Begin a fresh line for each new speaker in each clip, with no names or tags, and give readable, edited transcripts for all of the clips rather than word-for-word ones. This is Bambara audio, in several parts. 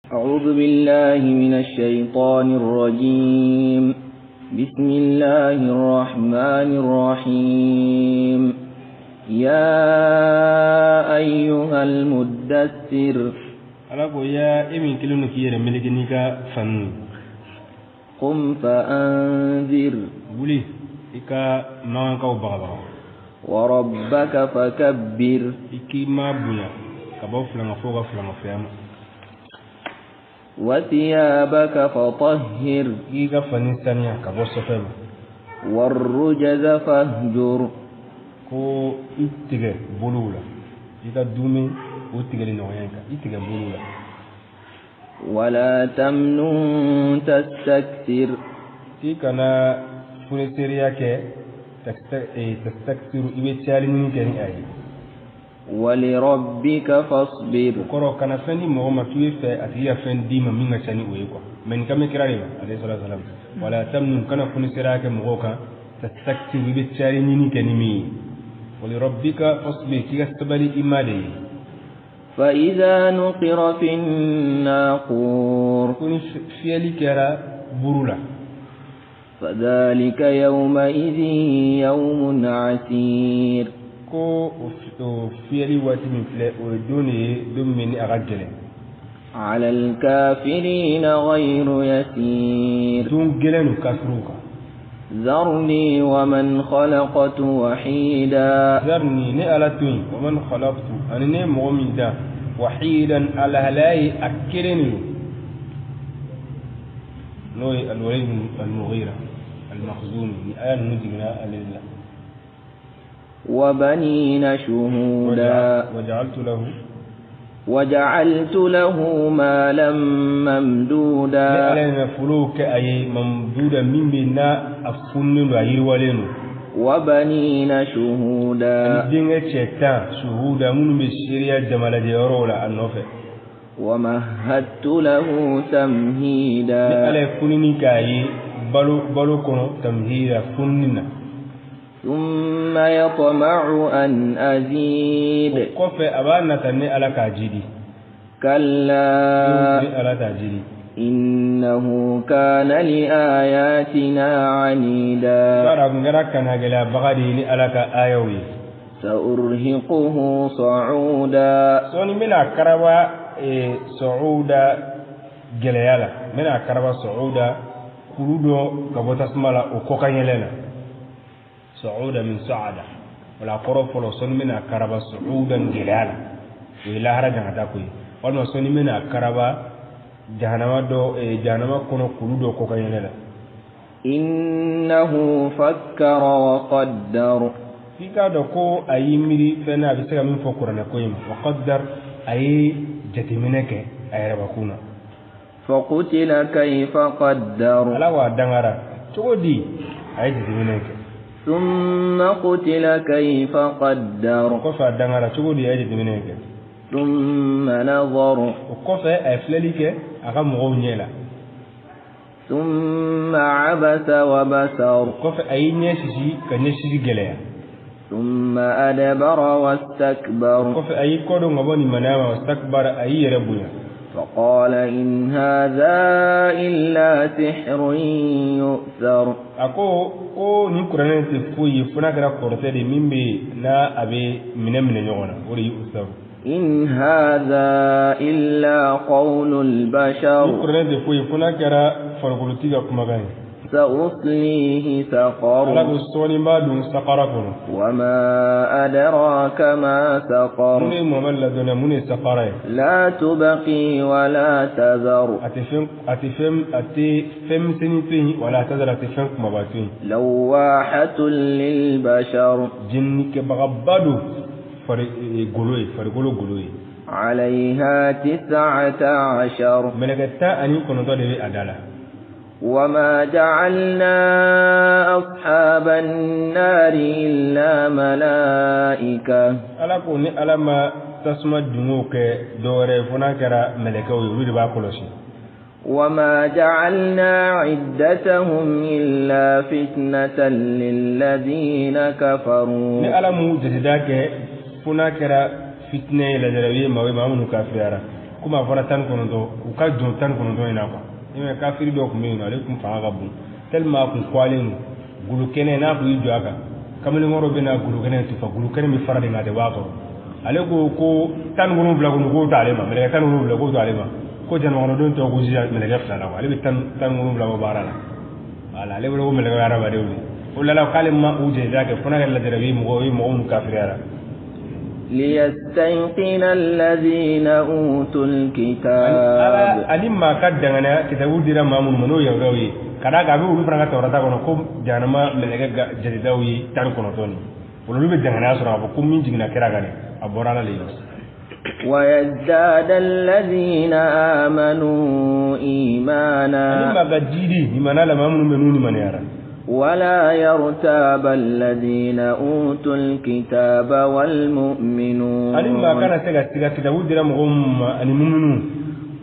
أعوذ بالله من الشيطان الرجيم. بسم الله الرحمن الرحيم. يا أيها المدثر.
Ala ko ya e min kelen don k'i yɛrɛ meleke n'i ka fani.
قم فأنذر.
Wuli i ka makankaw bagabaga.
وربك فكبر.
I k'i ma bonya ka bɔ filankafo ka filankafoya ma.
وثيابك فطهر.
I k'i ka fani saniya ka bɔ sɔfɛ ma.
والرجز فاهجر.
Ko i tigɛ bolow la, i ka dumuni o tigɛli nɔgɔya in kan, i tigɛ bolow la.
ولا تمنن تستكثر.
I kana funeseriya kɛ, tastaksiru, i bɛ cayali ɲini kɛ ni a ye.
ولربك فاصبر.
O kɔrɔ, kana fɛn di mɔgɔ ma k'i bɛ fɛ a tigi ka fɛn d'i ma min ka ca ni o ye quoi. Mais nin kan bɛ kira de ma, alayhi salatu wasalam. Wala tamnun, kana funeseriya kɛ mɔgɔw kan, tastaksiru, i bɛ cayali ɲini kɛ ni min ye. Walirabbika fasbir, k'i ka sabali i ma de ye.
فإذا نقر في الناقور.
Ko ni fiyɛli kɛra buru la.
فذلك يومئذ يوم عسير.
Ko o fiyɛli waati min filɛ, o ye don de ye, don min ni a ka gɛlɛn.
على الكافرين غير يسير.
Don gɛlɛn don kafiriw kan.
ذرني ومن خلقت وحيدا.
ذرني, ne Ala to yen, ومن خلقت, ani ne ye mɔgɔ min da, وحيدا, alahalaya ye a kelen de don, n'o ye Alwalid Almughira Almakhzumi. Ni aya ninnu jiginna ale de la.
وبنين شهودا.
وجعلت له
وجعلت له مالا
ne
ممدودا.
Ala ye nafolo kɛ a ye, ممدودا, min bɛ n'a a fununen don, a yiriwalen don.
وبنين شهودا.
Ani denkɛ cɛ 10, شهودا, minnu bɛ seereya jamalajɛyɔrɔw la a nɔfɛ.
ومهدت له
Ni
تمهيدا.
Ala ye fununi k'a ye balo balo kɔnɔ, تمهيدا, fununi na.
ثم يطمع أن أزيد.
O kɔfɛ a b'a nata ne Ala k'a jidi.
كلا.
Ni Ala t'a jidi.
إنه كان لآياتنا عنيدا.
Bari a kun kɛra kanagɛlɛyabaga de ye ni Ala ka ayaw ye.
سأرهقه صعودا.
Sɔɔni n bɛna karaba صعودا, gɛlɛya la. N bɛna karaba صعودا, kuru dɔ ka bɔ tasuma la, o kɔkan yɛlɛ la. صعودا من صعد. Wala kɔrɔ fɔlɔ, sɔɔni n bɛna karaba صعودا, gɛlɛya la, o ye lahara jangata ko ye, walima sɔɔni n bɛna karaba jahanama dɔ jahanama kɔnɔ, kulu dɔ kɔkan yɛlɛ la.
إنه فكر وقدر.
F'i k'a dɔn ko a y'i miiri fɛn na, a bɛ se ka min fɔ kuranɛ ko in ma. وقدر, a ye jateminɛ kɛ a yɛrɛbakun na.
فقتل كيف قدر.
Ala ko a dangara cogo di? A ye jateminɛ kɛ.
ثم قتل كيف قدر.
O kɔfɛ a dangara cogo di? A ye jateminɛ kɛ.
ثم نظر.
O kɔfɛ a ye filɛli kɛ a ka mɔgɔw ɲɛ la.
ثم عبس وبسر.
O kɔfɛ a y'i ɲɛ sisi ka ɲɛ sisi gɛlɛya.
ثم أدبر
O
واستكبر.
kɔfɛ a y'i kɔ don ka bɔ nin manaya ma, واستكبر, a y'i yɛrɛ bonya.
فقال إن هذا إلا سحر يؤثر.
A ko ko nin kuranɛ tɛ foyi ye fo n'a kɛra kɔrɔtɛ de min bɛ yen n'a a bɛ minɛ minɛ ɲɔgɔn na, o de ye يؤثر.
إن هذا إلا قول
Nin
البشر.
kuranɛ tɛ foyi ye fo n'a kɛra farikolotigi ka kumakan ye.
سأصليه
Ala
سقر.
ko sɔɔni b'a don sakara kɔnɔ.
وما أدراك ما
Mun
سقر.
ye Muhamadu ladɔnniya mun ye sakara ye?
لا تبقي ولا تذر.
A tɛ fɛn misɛnnin to yen, wala تذر, a tɛ fɛn kumaba to yen.
لواحة للبشر.
Jeninikɛbagaba don, fari golo ye, farikolo golo ye.
عليها 19.
Mɛlɛkɛ 19 de bɛ a da la.
وما جعلنا أصحاب النار إلا ملائكة.
Ala ko ni Ala ma tasuma dungow kɛ dɔwɛrɛ ye fo n'a kɛra mɛlɛkɛw ye, olu de b'a kɔlɔsi.
وما جعلنا عدتهم إلا فتنة للذين كفروا.
Ni Ala m'u jateda kɛ fo n'a kɛra fitinɛ ye, lajarabi ye maa ye, maa minnu kafiriyara. Komi a fɔra 19, u ka jɔn 19 in na quoi. I m'a ye, kafiri dɔ tun bɛ yen nɔ, ale tun fanga ka bon tellement a tun kɔlen don golo kɛnɛ, n'a tun y'i jɔ a kan, kamalenkɔrɔ bɛ na golo kɛnɛ tufa, golo kɛnɛ bɛ fara de nka a tɛ bɔ a kɔrɔ. Ale ko ko 17 kɔni k'o t'ale ma, mɛlɛkɛ 17 k'o t'ale ma, ko jahanama tɔ ko sisan mɛlɛkɛ 2 la quoi. Ale bɛ 17 bɔ baara la. Wala ale bolo ko mɛlɛkɛ ye hadamadenw de ye. O la k'ale ma u jɛnda kɛ fo n'a kɛra lajarabi mɔgɔ ye, mɔgɔ minnu kafiriyara.
ليستيقن الذين أوتوا الكتاب.
Ani maa ka danganiya kitabu dira maa minnu ma, n'o yahudaw ye, ka d'a kan a bɛ olu fana ka tawurata kɔnɔ ko jahanama mɛlɛkɛ jatidaw ye 19 de. O la olu bɛ danganiya sɔrɔ k'a fɔ ko min jiginna kira kan dɛ, a bɔra Ala de yɔrɔ.
ويزداد الذين آمنوا
Ani
إيمانا.
Maa ka jidi limana la, maa minnu bɛ n'u limaniyara.
ولا يرتاب الذين أوتوا الكتاب والمؤمنون.
Ani maa kana se ka siga kitabu dira mɔgɔ minnu ma ani muminu.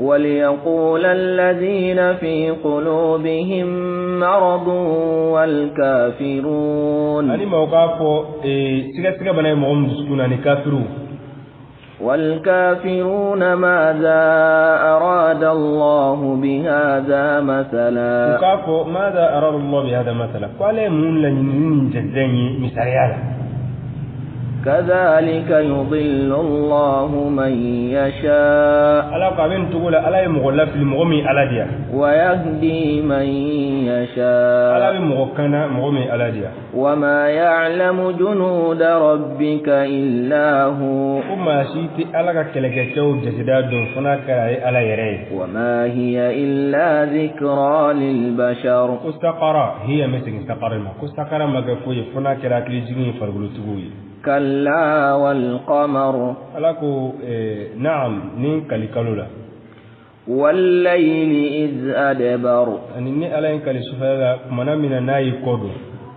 وليقول الذين في قلوبهم مرض والكافرون.
Ani maaw k'a fɔ siga siga bana ye mɔgɔ min dusukun na ani kafiriw.
والكافرون ماذا أراد الله بهذا
U
مثلا.
k'a fɔ ماذا أراد الله بهذا مثلا, ko ale ye mun laɲini ni nin jateda in ye misaliya la?
كذلك يضل الله من يشاء.
Ala ko a bɛ nin cogo la, Ala ye mɔgɔ lafili mɔgɔ min Ala diya.
ويهدي من
Ala
يشاء.
bɛ mɔgɔ kana mɔgɔ min Ala diya.
وما يعلم جنود ربك إلا هو.
Ko maa si tɛ Ala ka kɛlɛkɛcɛw jateda dɔn fo n'a kɛra a ye Ala yɛrɛ ye.
وما هي إلا ذكرى للبشر.
Ko sakara hiya, bɛ segin sakara ma, ko sakara ma kɛ foyi ye fo n'a kɛra hakilijigin ye farikolotigiw ye.
كلا والقمر.
Ala ko naam, ni kali kalo la.
والليل إذ أدبر.
Ani ni Ala ye kali sufɛla la kumana min na n'a y'i kɔ don.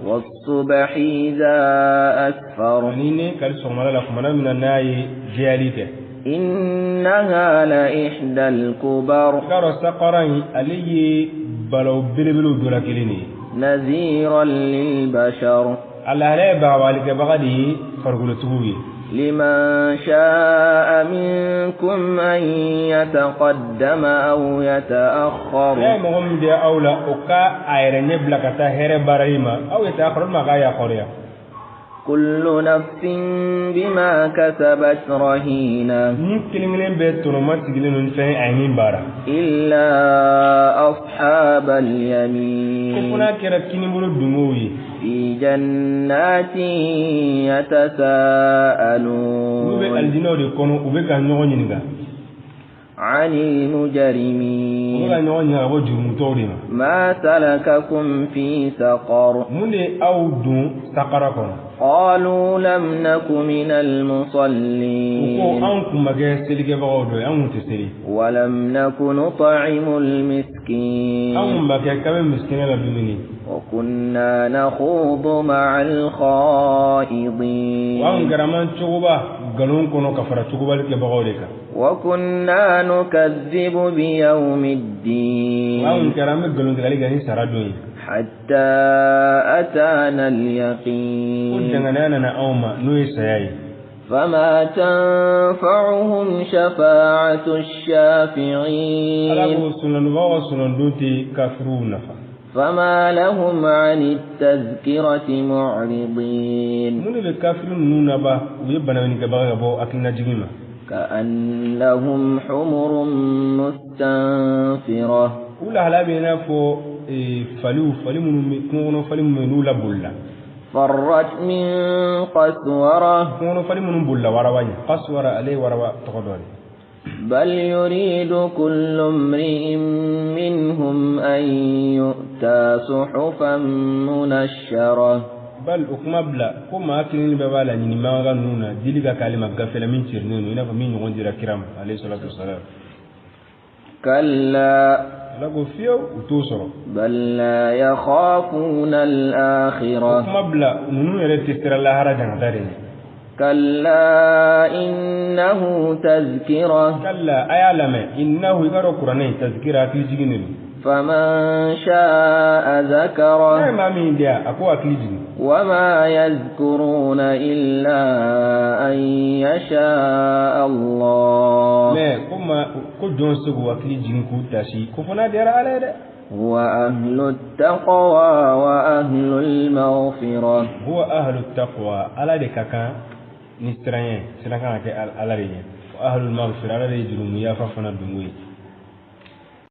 والصبح إذا أسفر.
Ani ni kali sɔgɔmada la kumana min na n'a ye jɛyali kɛ.
إنها لإحدى الكبر.
I k'a dɔn sakara in, ale ye balaw belebelew dɔ la kelen de ye.
نذيرا للبشر.
A lahala ye bagabalikɛbaga de ye farikolotigiw ye.
لمن شاء منكم أن يتقدم أو
N'a ye
يتأخر.
mɔgɔ min diya aw la, o ka a yɛrɛ ɲɛ bila ka taa hɛrɛ baarali ma, aw ye taa walima k'a yakɔrɔya.
كل نفس بما كسبت رهينة.
Ni kelen kelen bɛɛ tɔnɔma sigilen don ni fɛn ye a ye min baara.
إلا أصحاب
Ko fo
اليمين.
n'a kɛra kinibolo dungow ye.
في جنات
Olu bɛ
يتساءلون.
alijinɛw de kɔnɔ, u bɛ ka ɲɔgɔn ɲininka.
عن
U bɛ
المجرمين.
ka ɲɔgɔn ɲininka ka bɔ jurumutɔw de ma.
ما سلككم في سقر؟
Mun de ye aw don sakara kɔnɔ?
قالوا لم نك من
U ko
المصلين.
anw kun ma kɛ selikɛbagaw dɔ ye, anw kun tɛ seli.
ولم نك نطعم
Anw
المسكين.
kun ma kɛ k'an bɛ misikinɛ la dumuni.
وكنا نخوض مع
Wa anw
الخائضين.
kɛra an cogoba nkalon kɔnɔ ka fara cogobali kɛbagaw de kan.
وكنا نكذب بيوم
Wa anw
الدين.
kɛra an bɛ nkalon tigɛli kɛ ni sara don ye.
حتى أتانا
Ko
اليقين.
danganiya nana anw ma, n'o ye saya ye.
فما تنفعهم شفاعة
Ala
الشافعين.
ko sunandubagaw ka sunandon tɛ kafiriw nafa.
فما لهم عن التذكرة معرضين.
Mun de bɛ kafiri ninnu naba, u ye banabinikɛbaga ka bɔ hakilinajigin ma?
كأنهم حمر مستنفرة.
U lahala bɛ i n'a fɔ faliw, fali minnu bɛ kungo kɔnɔ, fali minnu bɛ yen n'u labolila.
فرت من قسورة.
Kungo kɔnɔ fali minnu bolila waraba ɲɛ. Kaswara, ale ye waraba tɔgɔ dɔ de.
بل يريد كل امرئ منهم أن يؤتى صحفا منشرة.
Bal, o kuma bila, ko maa kelen bɛɛ b'a laɲini mankan ninnu na dili ka k'ale ma gafe la min cirilen don, i n'a fɔ min ɲɔgɔn dira kira ma عليه الصلاة والسلام.
كلا.
Ala ko fiyewu, u t'o sɔrɔ.
بل لا يخافون
O
الآخرة.
kuma bila, ninnu yɛrɛ tɛ siran lahara jangata de ɲɛ.
كلا إنه تذكرة.
كلا, a y'a lamɛn, إنه, i k'a dɔn kuranɛ in, تذكرة, hakili jigin de don.
فمن شاء
N'a ye
ذكره.
maa min diya, a ko hakili jigin.
وما يذكرون إلا أن يشاء الله.
Mais ko ma Ko jɔn se k'u hakili jigin k'u tasi, ko fo n'a diyara Ala ye dɛ.
هو أهل التقوى وأهل المغفرة.
Huwa ahlu taqwa, Ala de ka kan ni siran ye, siran kan ka kɛ Ala de ɲɛ. Wa ahlul maghfira, Ala de ye jurumu yafa fana dungo ye.